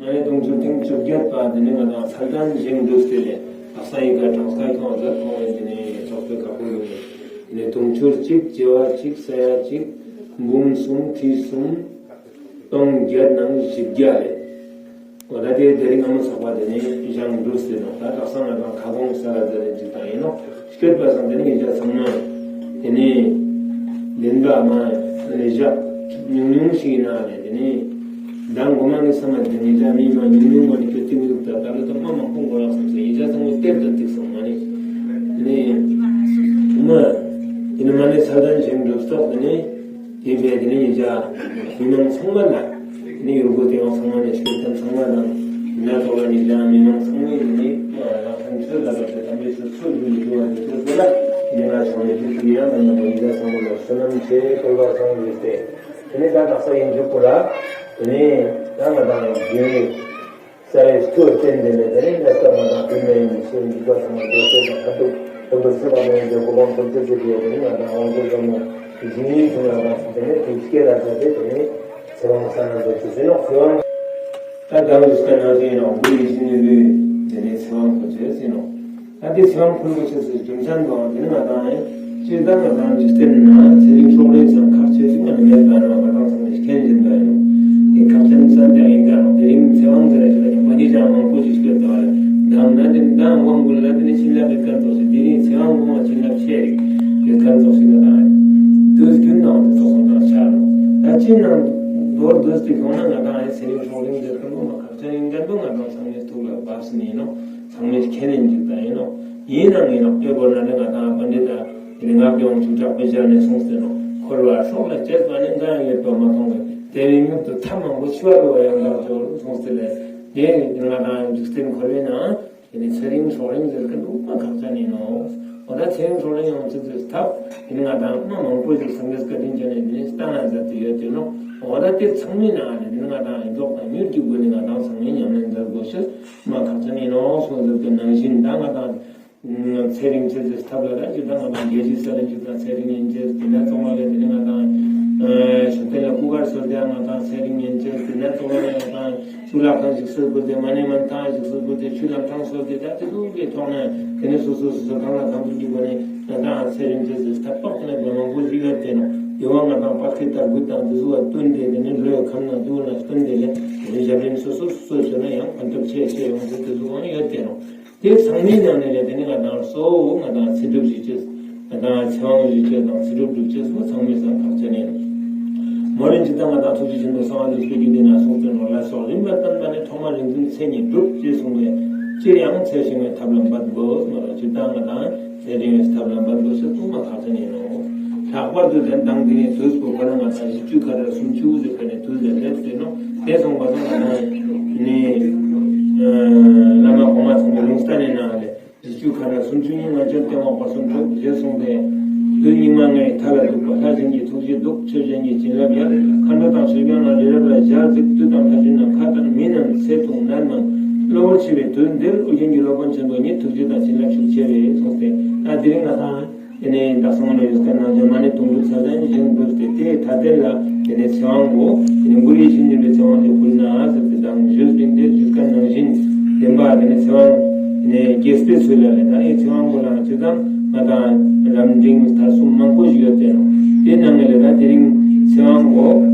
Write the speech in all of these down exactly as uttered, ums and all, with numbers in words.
ཨ་ནི་དུང་ཕྱུར་ཐེངས་བཅོ་བརྒྱད་པ་དེ་ནི་ང་དང་ཚར་ཏེ་བཞེངས་འདུག་སྟེ་ལེ། དག་ས་ཡི་ག་གྲངས་ཀ་ཁྱོང་ཟེར་ཁོང་ཡིན་དེ་ནི་ཚོགས་པའི་བཀའ་པོད་ལུགས་ནི་དུང་ཕྱུར་གཅིག་བྱེ་བ་གཅིག་ས་ཡ་གཅིག་འབུམ་གསུམ་ཁྲི་གསུམ་སྟོང་བརྒྱད་ནང་བཞི་བརྒྱ་ལེ། འོ་ད་དེ་དེ་རིང་སྔ་མོ་ཚོགས་པ་དེ་ནི་བཞེངས་འདུག་སྟེ་ནོག། ད་དག་ས་ང་དང་ཁ་སྐོང་ས་ར་ཟེར་རེ་ཅིག་དང་ཡིན་ནོག། སྐྱོད་པ་སང་དེ་ནི་ཉེ་ཆ་ཚང་མ་དེ་ནི་ལེན་པ་མ་ནི་ཞག་ཉུང་ཉུང་ཞིག་ཡིན་ན་ལེ། དེ་ནི་མདང་གོ་མ་ནི་ས་མ་དེ་ཉེ་ཆ་མི་མ་ཉུང་ཉུང་མ་ནི་སྐྱོད་དེ་མི་འདུག། ད་ད་ལོ་ད་མ་མང་པོ་འགོར་རག་སོང་ཟེར་ཉེ་ཆ་ཚང་མ་སྟེར་ད་ཏིག་སོང་མ་ནི། དེ་ནི་མ་དེ་ནི་མ་ནི་ཚར་ཏེ་བཞེངས་འདུག་སྟོག། དེ་ནི་དེ་བས་དེ་ནི་ཉེ་ཆ་མི་མང་ཚང་མ་ལ་དེ་ནི་ཡུལ་སྐོར་སྟེང་ཚང་མ་ནི་སྐྱོད་མཁན་ཚང་མ་དང་ཡིན་ན་ཚོགས་པ་ཉེ་ཆ་མི་མང་ཚང་མ་ཡིན་ནི་ལ་ལ་ཁན་ཆོས་ལ་ལ་ཆོས་དམ་པའི་ཆོས་ཚུལ་འདི་ལ་འགྱུར་བ་འདི་ཚོ་ཚོ་ལ་ཡིན་ན་བྱང་ནས་ཅི་ཞིག་ཡང་ང་ཡིན་ན་ཚང་མ་ལ་བསོད་ནམས་ཆེ་བསྟོད་པ་བཟང་ཡོད་དེ། དེ་ནི་ད་དག་ས་ཡིན་འཇུག་པོ་ལ་དེ་ནི་ད་ང་དང་རྒྱུའི་ས་ཡི་སྐྱོ་བསྟན་དེ་ལས་དེ་ནི་ད་ལྟ་ང་དང་དུས་ནས་ཡིན་ཞེས་འཇུག་པ་ཚང་མ་འདོད་སེམས་དང་ཐར་ཐུག་ཐོབ་པར་བྱེད་པ་ནི་འདོད་གོ་འཕང་ཐོབ་ཅེས་ཀྱི་དེ་ནི་ང་དང་དབང་པོ་ཟབ་མོ་ཇི་སྙེད་བྱུང་ཡང་དང་དེ་ནི་དུས་སྐྱེ་ལ་ཟེར་ཏེ་དེ་ནི་ཚེ་དབང་ས་ན་འདོད་ཅེས་ཟེར་ནོག། ཚེ་དབང་ད་དང་དུས་སྐྱེ་ན་ཟེར་ནོག། འབུར་བའི་ཤིང་ནི་ལུས་དེ་ནི་ཚེ་དབང་ཁོ་ཚོས་ཟེར་ནོག། ད་དེ་ཚེ་དབང་ཁུར་དགོས་ཤེས་སི་རྒྱུ་མཚན་དང་དེ་ནི་ང་དང་ཡིན། སྤྱིར་བཏང་ང་དང་འཇིག་རྟེན་ན་ཚེ་རིང་སྲོག་རིང་སམ་ཁག་ཆེ་ཞིག་ང་ནི་མེད་པ་ནོག། ང་དང་ཚང་མས་མཁྱེན་བཞིན་པ་ཡིན་ནོག། དེ་ཁག་ཅན་ཙམ་ཡང་ཡིན་ག་ནོག། དེ་རིང་ཚེ་དབང་ཟེར་ར་ཞིག་ལ་ཡང་མ་ཉེས་ཀྱང་མང་པོ་ཞིག་སྐྱོད་དང་ལ་དང་ན་དེ་དང་དབང་ཀུན་ལ་དེ་ནི་བྱིན་རླབས་ཡོད་མཁན་ཙོགས་ཤིག། དེ་རིང་ཚེ་དབང་དབང་བྱིན་རླབས་ཆེ་རིག་ཡོད་མཁན་ཙོགས་ཤིག་ང་དང་ཡིན། དུས་རྒྱུན་ནང་དེ་ཙོགས་ང་དང་ཆགས་ནོག། ད་ཅི་ནང་མདོར་བསྡུས་ཏེ་ཁྱོང་ན་ང་དང་ཡིན་ཚེ་རིང་སྲོག་རིང་ཟེར་མཁན་པོ་མ་ཁག་ཅན་ཡིན་མཁན་པོ་ང་དང་ཚང་མའི་ཐུགས་ལ་བབས་ནི་ཡིན་ནོག། ཚང་མས་མཁྱེན་ནི་འཇུག་ད་ཡིན་ནོག། ཡིན་ནའང་ཡིན་ནོག། དེ་བོ་ན་ནི་ང་དང་པཎྜི་ཏ་དེ་ནི་ངག་གི་དབང་ཕྱུག་གྲགས་པའི་ཞལ་ནས་གསུངས་ཏེ་ནོག། འཁོར་བ་སྲོག་ལ་བཅད་པ་ནི། འགའ་ཡང་ཡོད་པར་མ་མཐོང་བས། དེ་བས་མྱུར་དུ་ཐབས་མང་པོས། འཆི་བ་བསླུ་བ་ཡང་དག་སྦྱོར། གསུངས་ཏེ་ལས་དེ་ང་དང་འཇིག་རྟེན་འཁོར་བའི་ནང་དེ་ནི་ཚེ་རིང་སྲོག་རིང་ཟེར་མཁན་པོ་མ་ཁག་ཅན་ཡིན་ནོག། འོ་ད་ཚེ་རིང་སྲོག་རིང་ཡོང་ཚུལ་ཟེར་ཐབས་དེ་ནི་ང་དང་མ་མང་པོ་ཞིག་སངས་རྒྱས་བཀའ་དྲིན་ཅན་ནས་དེ་ནི་བསྟན་ན་མཛད་དེ་ཡོད་དེ་ནོག། འོ་ད་དེ་ཚང་མའི་ནང་ནས་དེ་ནི་ང་དང་ཡིན་མདོག་དང་མྱུར་གྱི་སྒོ་ནས་ང་དང་ཚང་མས་ཉམས་ལེན་མཛད་དགོས་ཤེས་མ་ཁག་ཅན་ཡིན་ནོག་གསུངས་ཟེར་དེ་ནང་བཞིན་ད་ང་དང་ཚེ་རིང་ཚེ་ཟེར་ཐབས་ལ་ར་ཅི་ད་ང་དང་རྒྱལ་སྲིད་ས་ལ་ཅི་ད་ཚེ་རིང་ཡིན་ཅེས་དེ་ནས་ཚོགས་ལ་རེ་དེ་ནི་ང་དང་ཞབས་བརྟན་ལ་སྐུ་མཁར་གསོལ་ཏེ་ང་དང་ཚེ་རིང་ཡིན་ཅེས་དེ་ནས་ཚོགས་ལ་རེ་ང་དང་གཙུག་ལག་ཁང་ཞིག་གསོལ་དགོས་ཏེ་མ་ཎི་མན་ཐང་ཞིག་གསོལ་དགོས་ཏེ་ཆུ་ལམ་ཐང་གསོལ་ཏེ་ད་དེ་ཚོ་གི་ཐོག་ནས་དེ་ནི་སོ་སོ་སོ་སོ་གང་ལ་གང་འཚམ་གྱི་སྒོ་ནས་ང་དང་ཚེ་རིང་ཚེ་ཟེར་ཐབས་དཔག་ཏུ་མེད་པ་མང་པོ་ཞིག་ཡོད་དེ་ནོག། དེ་བོ་ང་དང་དཔལ་ཁྲི་དར་དགུ་དང་དེ་ཚོ་བ་བསྟུན་ཏེ་དེ་ནི་ལྷོའི་ཁམས་ནང་དེ་བོ་ལ་བསྟུན་ཏེ་ལས་དེ་ནི་ཞབས་རིམ་སོ་སོ་སོ་སོ་བྱོན་ན་ཡང་ཕན་ཐོགས་ཆེ་ཆེ་ཡོང་ཚུལ་དེ་ཚོ་གང་ཡོད་དེ་ནོག། དེ་ཚང་མའི་ནང་ནས་ལས་དེ་ནི་ང་དང་གཙོ་བོ་ང་དང་ཚེ་སྒྲུབ་ཞུ་ཅེས། ང་དང་ཚེ་དབང་ཞུ་ཅེས་དང་ཚེ་སྒྲུབ་སྒྲུབ་ཅེས་སོགས་ཚང་མའི་སང་ཁག་ཅན་ཡིན། མོ་རིན་ཅི་ད་ང་དང་ཐུགས་རྗེ་ཆེན་པོ་གསང་བ་འདུས་པའི་རྒྱུད་སྡེ་ན་གསུངས་ཏེ་ནོག་ལ་སོགས་རིམ་པ་བསྟན་པ་ནི། ཐོག་མར་རིག་འཛིན་མཚན་ཉིད་སྒྲུབ་ཅེས་གསུངས་པས། སྤྱིར་ཡང་ཚེ་ཞིང་བའི་ཐབས་ལ་འབད་དགོས་མ་རེད། སྤྱིར་བཏང་ང་དང་ཚེ་རིང་བའི་ཐབས་ལ་འབད་དགོས་ཤེས་དུ་མ་ཁག་ཅན་ཡིན་ནོག། ལྷག་པར་དུ་དེ་དང་དེ་ནི་དུས་སུ་ཁོ་ན་ང་དང་བཞི་བཅུ་ཁ་ར་སུམ་ཅུ་ཟེར་མཁན་ནི་དུས་ལས་སླེབས་ཏེ་ནོག། དེ་སོང་པ་དང་ང་དང་ནི་བླ་མ་གོང་མ་ཚང་མའི་ལུང་བསྟན་ནི་ནང་ལས། བཞི་བཅུ་ཁ་ར་སུམ་ཅུ་ཉིན་ང་བཅོམ་ལྡན་འོད་དཔག་བསམ་འཁྲུགས་ཞེས་གསུངས་ཏེ། དུས་སྙིགས་མ་ལྔའི་མཐའ་ལ་འདུག་པ། ལྷ་གཞན་གྱི་ཐུགས་རྗེས་ལྡོག། ཆོས་གཞན་གྱི་བྱིན་རླབས་ཡལ། མཁའ་འགྲོ་དང་ཆོས་སྐྱོང་རྣམས་རི་རབ་ལ་ཞལ་གཟིགས། བདུད་དང་ལྷ་ཆོས་ནམ་མཁའ་དང་མི་རྣམས་ཚེ་ཐུང་ནད་མང་། གློ་བུར་འཆི་བའི་དུས་འདིར། ཨོ་རྒྱན་གྱི་སློབ་དཔོན་ཆེན་པོ་ཉིད། ཐུགས་རྗེ་དང་བྱིན་རླབས་ཤུགས་ཆེ་བས་གསུངས་ཏེ། ད་དེ་རིང་ང་དང་དེ་ནས་ད་གསང་སྔགས་ཡོད་མཁན་ནང་བཞིན་མ་ཎི་དུང་ཕྱུར་ཚར་ཏེ་བཞེངས་འདུག་སྟེ། དེ་ཐ་དད་ལ་དེ་ནས་ཚེ་དབང་གོ། དེ་ནས་འབུར་བའི་ཤིང་ནི་ཚེ་དབང་དུ་ཕུལ་ན་ཟེར་ཏེ་དང་ཞུས་པའི་དེ་ཞུས་མཁན་ནང་བཞིན་བདེན་པ་དེ་ནས་ཚེ་དབང་དེ་ནས་རྒྱས་པའི་ཚུལ་ལ་ལས་ད་ཨེ་ཚེ་དབང་གོ་ལ་ཅི་དང་ང་དང་རབ་འབྲིང་ཐ་གསུམ་མང་པོ་ཞིག་ཡོད་དེ་ནོག། དེ་ནང་ལས་ད་དེ་རིང་ཚེ་དབང་གོ་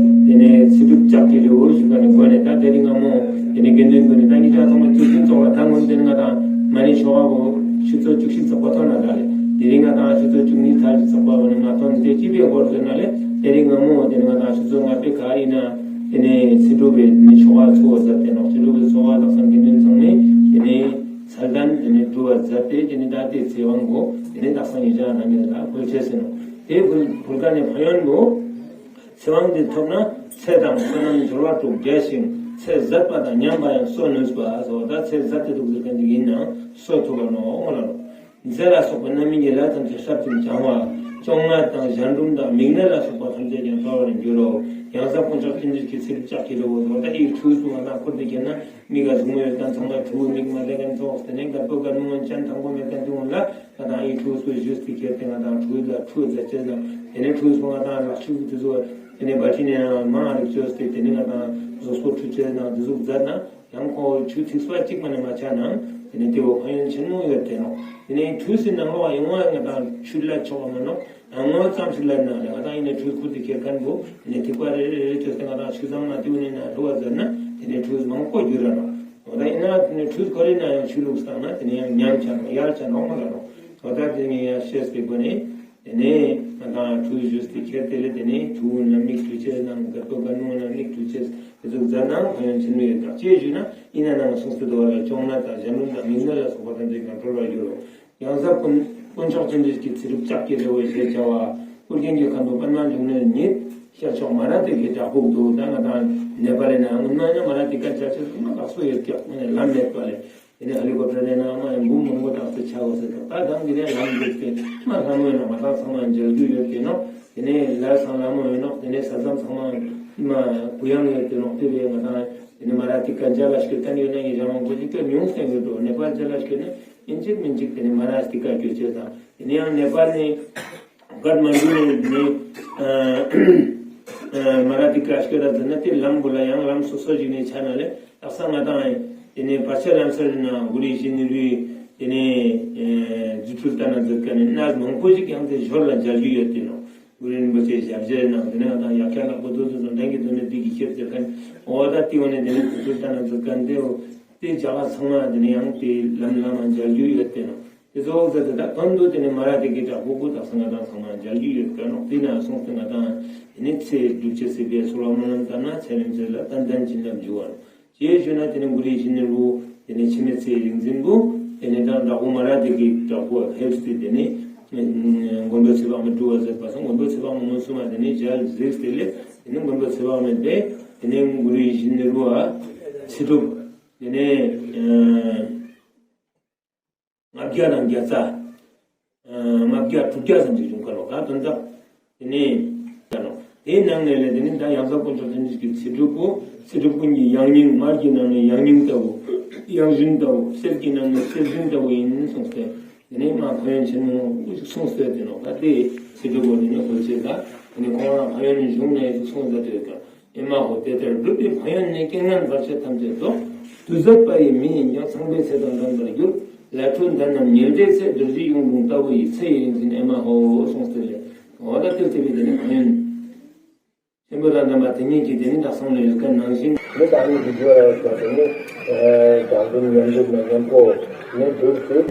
དེ་ནས་ཚེ་སྒྲུབ་ལྕགས་ཀྱི་རི་བོ་ཞུས་པ་ནི་གོ་ནས་ད་དེ་རིང་སྔ་མོ་དེ་ནས་དགེ་འདུན་གོ་ནས་ད་ཉི་ཤུ་རྩ་གསུམ་པ་ཚུལ་ཁྲིམས་ཚོགས་ལ་ད་ངོ་དེ་ནས་ང་དང་མ་ཎི་ཆོ་ག་གོ་ཆུ་ཚོད་བཅུ་བཞི་ཙམ་པ་ཐོན་ན་ད་ལས། དེ་རིང་ང་དང་ཆུ་ཚོད་བཅུ་གཉིས་ཙམ་ཞིག་ཚགས་པ་བ་ནི་མ་ཐོན་ཏེ་ཅི་བའི་སྐོར་ཟེར་ན་ལས། དེ་རིང་སྔ་མོ་དེ་ནི་ང་དང་ཆུ་ཚོད་ལྔ་པའི་ཁ་ཡིན་ན་དེ་ནི་ཚེ་སྒྲུབ་པའི་དེ་ནི་ཆོ་ག་ཚོགས་མཛད་དེ་ནོག། ཚེ་སྒྲུབ་པའི་ཚོགས་ལ་དག་ས་དགེ་འདུན་ཚང་མས་དེ་ནི་ཚར་ཏེ་དེ་ནི་སྒྲུབ་པ་མཛད་དེ་དེ་ནི་ད་དེ་ཚེ་དབང་གོ་དེ་ནི་དག་ས་ཡིན་ཞག་ན་ངེད་ལ་ཕུལ་ཆེ་ཟེར་ནོག། དེ་ཕུལ་ཕུལ་ཀ་ནས་ཕན་ཡོན་གོ། ཚེ་དབང་འདི་ཐོབ་ན་ཚེ་དང་བསོད་ནམས་འབྱོར་བ་དྲུག་རྒྱས་ཤིང་ཚེ་ཟད་པ་དང་ཉམས་པ་ཡང་གསོ་ནུས་པ་སོགས། ད་ཚེ་ཟད་དེ་འདུག་ཟེར་མཁན་འདི་ཡིན་ན་གསོ་ཐུབ་པ་ནོག་མོ་ལ་ནོག། མཛེ་ལ་སོགས་པའི་རྣམ་སྨིན་གྱི་ལྷ་ཐམས་ཅད་ཤབ་ཅིང་བྱང་བ། བཅོ་ལྔ་དང་གཞལ་འདྲུམ་དང་མིག་ནད་ལ་སོགས་པ་ཐམས་ཅད་ཀྱང་ཐར་བར་འགྱུར་རོ། གཡང་ས་དཀོན་མཆོག་སྤྱན་རས་གཟིགས་ཀྱི་ཚེ་སྒྲུབ་ལྕགས་ཀྱི་རི་བོ་སོགས། ད་ཨི་ཁྲུས་སུ་ང་དང་ཁུར་ཏེ་ཁྱེར་ན་མིག་ག་ཟུག་མོ་ཡོད་མཁན་ཚང་མ་ཁྲུས་མིག་མ་བདེ་མཁན་ཚོགས་ཏེ་ནས་དཀར་པོ་དཀར་མོ་སྤྱན་དང་པོ་མེད་མཁན་དེ་འོང་ལ། ང་དང་ཨི་ཁྲུས་སུ་ཞུས་ཏེ་ཁྱེར་ཏེ་ང་དང་ཁྲུས་ལ་ཁྲུས་ལ་བཅས་དང་དེ་ནས་ཁྲུས་སུ་ང་དང་ལག་ཆུ་དེ་ཚོ་དེ་ནས་བ་ཅི་ནས་མང་རིག་བཅོས་ཏེ་དེ་ནས་ང་དང་ བཟོ་སྐོར་ཁྲུས་ཆེན་ནང་དེ་ཟུག་མཛད་ན་ཡང་ཁོང་ཆུ་ཐིགས་པ་གཅིག་མ་ནེ་མ་ཆ་ནའང་དེ་ནེ་དེ་བོ་ཕན་ཡོན་ཆེན་མོ་ཡོད་དེ་ནོག། དེ་ནེ་ཁྲུས་སི་ནང་ལོགས་ཡོང་བ་ང་དང་ཆུ་ལ་ཆོག་མ་ནོག། ངོ་ཙམ་ཞིག་ལ་ན་ལེ་ང་དང་ཡིན་ན་ཁྲུས་ཁུར་དེ་ཁྱེར་མཁན་བོ་དེ་ནེ་ཐིགས་པ་རེ་རེ་རེ་ཅོས་ཏེ་ང་དང་ཆུ་ཚང་ན་དེ་བོ་ནེ་ན་བླུགས་པ་མཛད་ན་དེ་ནེ་ཁྲུས་མང་པོ་འགྱུར་ར་ནོག། འོ་ད་ཡིན་ན་དེ་ནེ་ཁྲུས་ཁོ་རེ་ན་ཡང་ཆུ་བླུགས་བཏང་ན་དེ་ནེ་ཡང་ཉམས་ཆ་ནོག། ཡར་ཆ་ནོག་མ་ར་ནོག། འོ་ད་དེ་ནེ་ཡང་ཤེས་པའི་སྒོ་ནེ་དེ་ནེ་ང་དང་ཁྲུས་ཞུས་ཏེ་ཁྱེར་དེ་ལེ་དེ་ནེ་ཐུགས་རྣམ་སྨིན་ཁྲུས་ཆེན་ནང་དཀར་པོ་དཀར་མོ་རྣམ་སྨིན་ཁྲུས་ཆེན་དེ་ཚོ་མཛད་ན་ཕན་ཡོན་ཆེན་མོ་ཡོད་ད་ཅེས་ཞུས་ན་ཡིན་ན་ནང་གསུངས་ཏེ་འདུག་པ་ལ་གཅོང་ནད་དང་གཞན་ལུམ་དང་མིག་ནད་ལ་སོགས་པ་དང་དེ་གང་གྲོལ་བར་འགྱུར་རོ། ཡང་ཟབ་དཀོན་དཀོན་མཆོག་མཐུན་སྒྲིལ་གྱི་ཚེ་སྒྲུབ་ལྕགས་ཀྱི་རི་བོ་ཞེས་བྱ་བ། ཨོ་རྒྱན་གྱི་ཁ་དོག་པདྨ་འབྱུང་གནས་ཉིད། ཤར་ཕྱོགས་མ་ར་ཏི་ཀའི་བྲག་ཕུག་ཏུ། ད་ང་དང་ནེ་པཱལ་ལི་ན་སྔོན་མ་ཡང་མ་ར་ཏི་ཀ་མཇལ་ཆེས་མ་དག་སོ་ཡོད་ཀྱག་ལམ་མེད་པ་ལེ། དེ་ནེ་ཧེ་ལི་ཀོབ་ཊར་ལེན་ན་མ་ཡང་འབུམ་མང་པོ་དག་སེ་ཆ་འོ་ཟེར་ཀྱག། ད་དང་དེ་ནེ་ལམ་འདུག་སྟེ་མ་ལྷ་མོ་ཡོད་ནོག། མ་དང་ཚང་མ་མཇལ་རྒྱུ་ཡོད་དེ་ནོག། དེ་ནེ་ལ་ཚང་ལྷ་མོ་ཡོད་ནོག། དེ་ནེ་ས་མཚམས་ཚང་མ་མ་གུ་ཡངས་ཡོད་དེ་ནོག། དེ་བས་ང་དང་དེ་ནེ་མ་ར་ཏི་ཀ་མཇལ་ལ་སྐྱོད་མཁན་ཡོད་ན་ཡིན་ཞང་མང་པོ་ཅིག་ཀ་ཉུང་སྟེ་ཡོད་འགྲོ། ནེ་པཱལ་མཇལ་ལ་སྐྱོད་ན་ཡིན་གཅིག་མིན་གཅིག་དེ་ནེ་མ་ར་ཏི་ཀ་སྐྱོད་ཅེས་དང་། དེ་ནེ་ཡང་ནེ་པཱལ་ནེ་ཀཏ་མན་ཌུ་ནེ་ཨ་ཨ་མ་ར་ཏི་ཀ་སྐྱོད་ད་ཟེར་ན་དེ་ལམ་བོ་ལ་ཡང་ལམ་སོ་སོ་ཞིག་ནེ་ཆ་ན་ལེ། དག་ས་ང་དང་དེ་ནེ་བར་ཆད་ལམ་སེལ་ན་གུ་རུ་ཡིད་བཞིན་ནོར་བུའི་དེ་ནེ་ཨ་རྫུ་འཕྲུལ་ལྟ་ན་མཛད་མཁན་ནི་གནས་མང་པོ་ཞིག་ཡང་དེ་ཞོར་ལ་མཇལ་རྒྱུ་ཡོད་དེ་ནོག། གུ་རུ་རིན་པོ་ཆེའི་ཞབས་རྗེས་ནང་དེ་ནེ་ང་དང་ཡབ་ཀྱག་ནག་པོ་དེ་ཚོ་དང་ལྡན་གྱི་དོན་ནི་དེ་གི་ཁྱེར་ཟེར་མཁན། འོ་ད་དེ་བོ་ནེ་དེ་ནེ་རྫུ་འཕྲུལ་ལྟ་ན་མཛད་མཁན་དེ་བོ་དེ་རྒྱ་གར་ཚང་མ་དེ་ནེ་ཡང་དེ་ལམ་ལམ་མ་མཇལ་རྒྱུ་ཡོད་དེ་ནོག། དེ་ཚོ་ཟེར་ཏེ་ད་དོན་དུ་དེ་ནེ་མ་ར་ཏི་ཀའི་བྲག་ཕུག་གུ་དག་ས་ང་དང་ཚང་མ་མཇལ་རྒྱུ་ཡོད་ཀྱག་ནོག། དེ་ན་སོང་སྟེ་ང་དང་དེ་ནེ་ཚེ་སྒྲུབ་ཅེས་སི་བའི་གསོལ་བ་སྨོན་ལམ་བཏབ་ན་ཚེ་རིང་ཚེ་ལ་ཏན་ཏན་བྱིན་རླབས་འཇུག་པ་ནོག། ཅེས་ཞུས་ན་དེ་ནེ་གུ་རུ་ཡིད་བཞིན་ནོར་བུ་དེ་ནེ་འཆི་མེད་ཚེའི་རིག་འཛིན་བོ་དེ་ནེ་ད་བྲག་ཕུག་མ་ར་ཏི་ཀའི་བྲག་ཕུག་ཕེབས་ཏེ་དེ་ནེ་མགོན་པོ་ཚེ་དཔག་མེད་སྒྲུབ་པ་མཛད་པ་སོང་། མགོན་པོ་ཚེ་དཔག་མེད་མངོན་སུམ་མ་དེ་ནེ་ཞལ་གཟིགས་ཏེ་ལེ་དེ་ནེ་མགོན་པོ་ཚེ་དཔག་མེད་དེ་དེ་ནེ་གུ་རུ་ཡིད་བཞིན་ནོར་བུའ་ཚེ་སྒྲུབ་དེ་ནེ་ཨ་ལྔ་བརྒྱ་དང་བརྒྱ་རྩ། ཨ་ལྔ་བརྒྱ་དྲུག་བརྒྱ་ཙམ་ཞིག་བྱུང་ཁ་ལོ་ད་དོན་དག་དེ་ནེ་ད་ནོ་དེའི་ནང་ནེ་ལེ་དེ་ནེ་ད་ཡང་ཟབ་དཀོན་མཆོག་མཐུན་སྒྲིལ་གྱི་ཚེ་སྒྲུབ་པོ་ཚེ་སྒྲུབ་ཀུན་གྱི་ཡང་སྙིང་། དམར་གྱི་ནང་ནེ་ཡང་སྙིང་ལྟ་བུ་ཡང་ཞུན་ལྟ་བུ། སེར་གྱི་ནང་ནེ་སེར་ཞུན་ལྟ་བུ་ཡིན་གསུངས་ཏེ་དེ་ནེ་མ་ཕན་ཡོན་ཆེན་མོ་གསུངས་ཏེ་དེ་ནོ་ད་དེ་ཚེ་སྒྲུབ་པོ་དེ་ནེ་ཧོལ་ཆེ་ད་དེ་ནེ་ཁོང་རང་ཕན་ཡོན་བྱུང་ནེ་གསུངས་ཏེ་དེ་ཀ་ཨེ་མ་ཧོ། དེ་ལྟར་སྒྲུབ་པའི་ཕན་ཡོན་ནི། རྐྱེན་ངན་བར་ཆད་ཐམས་ཅད་ཟློག། དུས་ཟད་པ་ཡི་མི་ཡིན་ཀྱང་། ཚངས་པའི་ཚེ་དང་ལྡན་པར་འགྱུར། ལས་འཕྲོ་འདས་རྣམས་ཉེར་འབྲེལ་ཚེ། རྡོ་རྗེ་གཡུང་དྲུང་ལྟ་བུ་ཡི། ཚེ་ཡི་རིག་འཛིན་ཨེ་མ་ཧོ་གསུངས་ཏེ་ལེ། འོ་ད་དེ་ལྟ་བུའི་དེ་ནེ་ཕན་ཡོན་ཆེན་པོ་དང་ལྡན་པ་དེ་ཉིད་ཀྱི་དེ་ནེ་བདག་བསམ་ལ་ཡོད་མཁན་ནང་བཞིན། མི་དང་ནི་འཇིགས་པ་ཡོད་པ་དེ་ནི་བདག་འཛིན་ཉམས་སྒྲིབ་ནས་ཉམ་པོ་ནི་འགྲུབ་སྟེ།